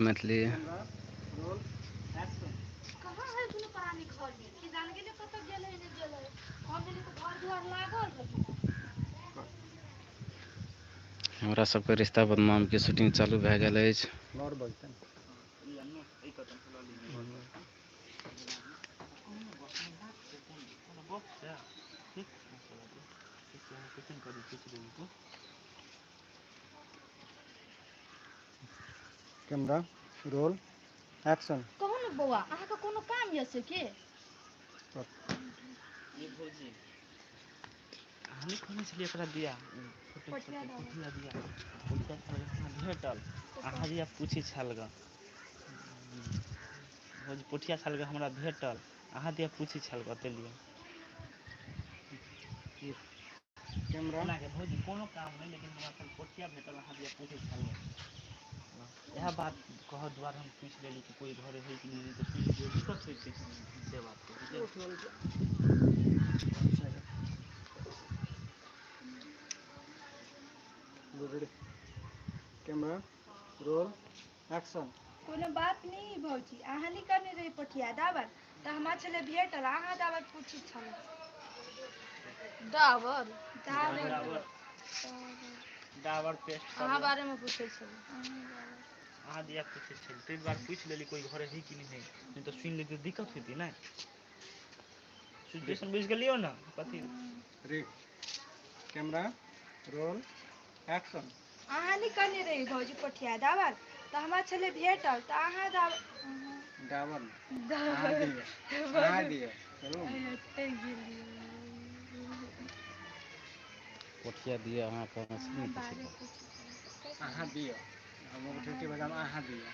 मैथिली। कहाँ है दुनू प्राणी घर में कि जान गेलै कतऽ गेल है नहि गेल है। हम गेली तऽ घर दुआर लागल रहै। हमरा सबके रिश्ता बदनामके शूटिंग चालू भए गेल अछि। आओर बजतै कैमरा रोल एक्शन। कहू ने बौआ, अहाँके कोनो काम यऽ से की? ये भौजी, अहाँ नहि कहने छलियै एकरा दिया पोठिया दाबल। पोठिया दिया, पोठिया छल हमरा भेटल, अहाँ दिया पूछै छल ग। भौजी, पोठिया छल ग हमरा भेटल, अहाँ दिया पूछै छल ग तेलिए। कैमरा के भौजी कोनो काम नहि, लेकिन हमरा छल पोठिया भेटल, अहाँ दिया पूछै छल ग। इएह बात कहऽ दुआरे हम पूछि लेली कि कोइ घरे हइ कि नहि, तऽ सुनि लियौ दिक्कत होइतै से बात कहै। Camera roll action. कोनो बात नहि भौजी, अहाँ नहि कहने रही पोठिया दाबल तऽ हमरा छलै भेटल, अहाँ दाबल पूछै छलहुँ। डाबर दाबल। डाबर। डाबर पेस्ट। अहाँ बारेमे पूछै छलै। अहाँ दिया पूछै छली ताहि दुआरे पूछि लेली कोइ घरे हइ कि नहि हइ, नहि तऽ सुनि लेती तऽ दिक्कत होइतै ने। सिचुएशन बुझि गेलियौ ने कथी? रे कैमरा रोल एक्शन। अहाँ नहि कहने रही भौजी पोठिया दाबल तऽ हमरा छलै भेटल तऽ अहाँ दाबल। डाबर अहाँ दिअ, अहाँ दिअ, चलू। पोठिया दिअ अहाँ कहने छलियै ने पूछै लए। अहाँ दिअ, हम ठेठी भाषामे अहाँ दिअ।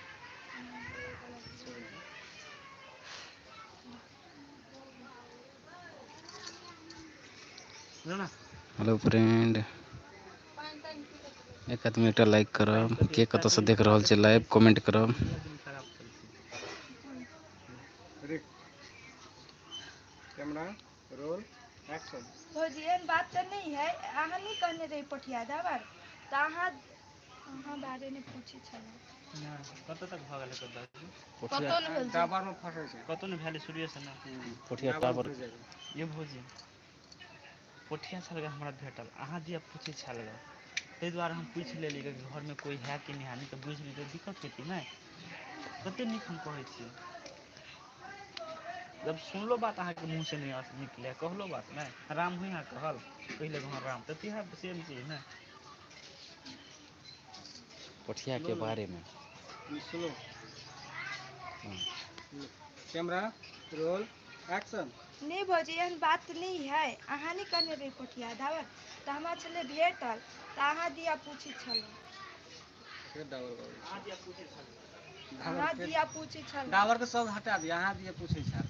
ना। हेलो फ्रेंड, एक आदमी एकटा लाइक करब, के कतऽसँ देख रहल छै लाइव कमेंट करब। दिन खराब चलै छै। रे कैमरा रोल एक्शन। भौजी, एहन बात तऽ नहि है, अहाँ नहि कहने रही पोठिया दाबल तऽ अहाँ बारेमे पूछै छलहुँ। नहि, कतऽ तक भऽ गेल एकर दर्द? पोठिया। कतऽ नहि भेल छै। डाबरमे फँसै छै। कतौ नहि भेलै शुरुएसँ ने। पोठिया डाबरमे टावर। फँसि जाइ छै। ये भौजी, पोठिया छल ग हमरा भेटल, अहाँ दिया पूछै छल ग, ताहि दुआरे हम पूछि लेली कि घरमे कोइ है कि नहि है, नहि तऽ बुझि लेली तऽ दिक्कत होइतै ने। कते नीक हम कहै छियै, जब सुनलो बात अहाँके मुँहसँ नहि निकलै, कहलो बात नहि राम होइ, अहाँ कहल कहि हँ राम तऽ इएह सेम चीज ने। पोठियाके बारेमे। स्लो। Camera roll action. नहि भौजी, एहन बात नहि है, अहाँ नहि कहने रही पोठिया दाबल तऽ हमरा छलै भेटल तऽ अहाँ दिया पूछै छलहुँ। फेर डाबर भऽ गेल। अहाँ दिया पूछै छल। अहाँ दिया पूछै छलहुँ। डाबरके शब्द हटा दिअ, अहाँ दिअ पूछै छल।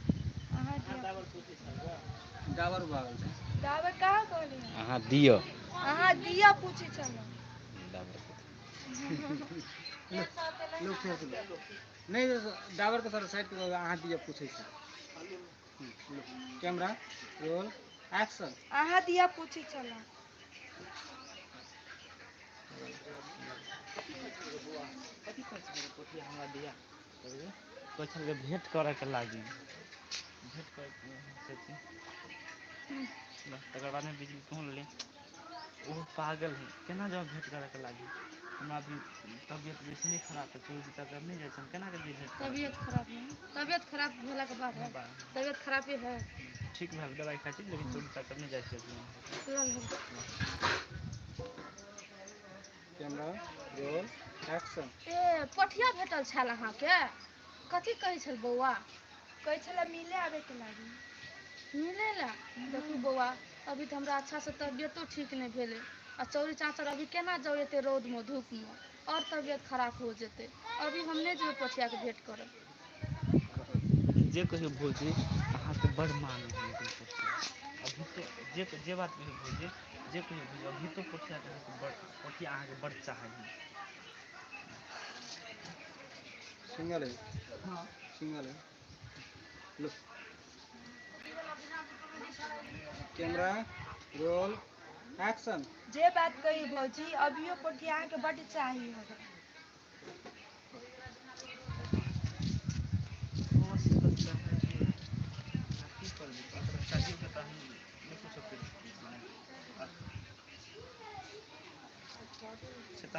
अहाँ अहाँ दिया डाबर पूछै छल ग। डाबर भऽ गेल छै। दाबल कहाँ कहलियै? अहाँ दिअ। अहाँ दिया पूछै छलहुँ। डाबर। लोक फेर से नहि, डाबरके थोड़ा साइड कऽ, अहाँ दिअ पूछै छल। Camera roll action. अहाँ दिया पूछै छलहुँ। कथी कहै छलै पोठिया हमरा दिया? कहै छल भेँट करऽके लागी, भेँट कर से चीज। तकर बादमे बिजली तोहन लेली, ओहो पागल है, केना जाउ भेँट करऽके लागी? हमरा अभी तबियत बेसी नहि खराब है, चोरी चक्कर नहि जाइ छै, हम केना के जइयै भेँट करऽ? तबियत खराब है, तबियत खराब भेलाके बाद है, तबियत खराबे है। ठीक भेल, दवाइ खाइ छी, लेकिन चोरी चक्कर नहि जाइ छै। Camera roll action. ए पोठिया भेटल छल अहाँके, कथी कहै छल बौआ? कहै छलै मिले आबैके लागी। मिलै लए? देखू बौआ, अभी तऽ हमरा अच्छासँ तबियतो ठीक नहि भेलै आ चौरी चाँचर अभी केना जाउ एते रौदमे धूपमे, आओर तबियत खराब हो जेतै। अभी हम नहि जेबै पोठियाके भेँट करब। जे कहियौ भौजी, अहाँके बड़ मानै है, लेकिन पोठिया अभी तो जे जे बात कहियौ भौजी, जे कहियौ भौजी, अभी तो पोठियाके अहाँके बड़, पोठिया अहाँके बड़ चाहै है। सिंगल है। हाँ। सिंगल है। लो कैमरा रोल एक्शन। जे बात कही भौजी, अभियो पोठिया अहाँके बड्ड चाही हमरा।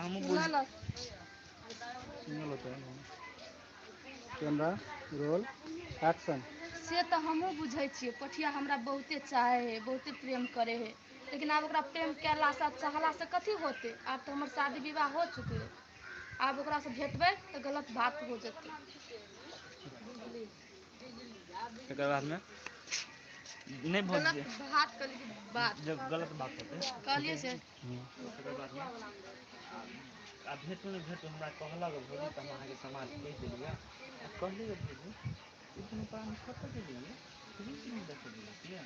हमहूँ बुझ ल ल। सिंगल होता है। Camera roll action. से तऽ हमहूँ बुझै छियै, पोठिया हमरा बहुते चाहै हइ, बहुते प्रेम करै हइ, लेकिन आब ओकरा प्रेम कयलासँ चाहलासँ कथी होतै? आब तऽ हमर शादी विवाह हो चुकलै, आब ओकरासँ भेटबै तऽ गलत बात हो जेतै। तकर बादमे नहि गलत भौजी बात कहली कि बात जब गलत बात होतै। कहलियै से। तकर बादमे आ भेटू नहि भेटू, हमरा कहलक भौजी तऽ हम अहाँके समाज कहि देलियै। आ कहलियै भौजी, ई दुनू प्राणी कतऽ गेलियै? फिल्म नहि देखै गेलियै?